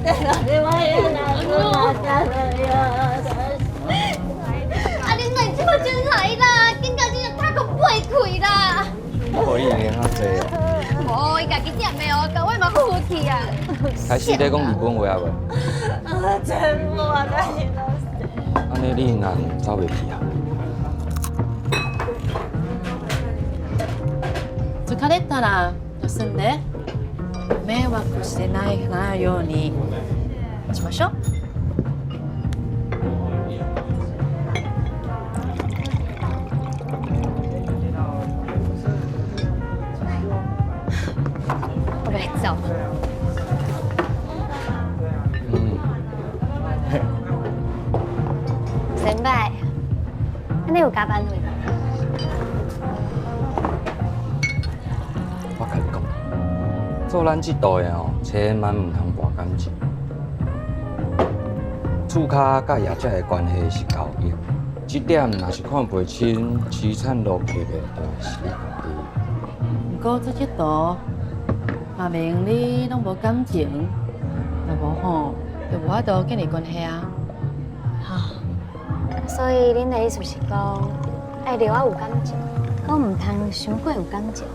啊，你哪這麼就來啦？緊到這個頭殼飛開啦！可以練較濟哦。無，伊家己點的哦，共我嘛好好去啊。開始咧講日本話啊無？啊，全部啊，但是都是。按呢你若走袂去啊？疲れたら休んで、迷惑してないないようにしましょう。我來走。嗯。先輩，按呢有加班費無？我共你講，做咱這道的吼，千萬毋通博感情。厝跤佮業者的關係是交易，這點若是看袂清，淒慘落魄的當然是你家己。毋過做這道，嘛袂用你攏無感情，若無吼，就無法度建立關係啊。好，所以恁的意思是講，愛對我有感情，閣毋通傷過有感情。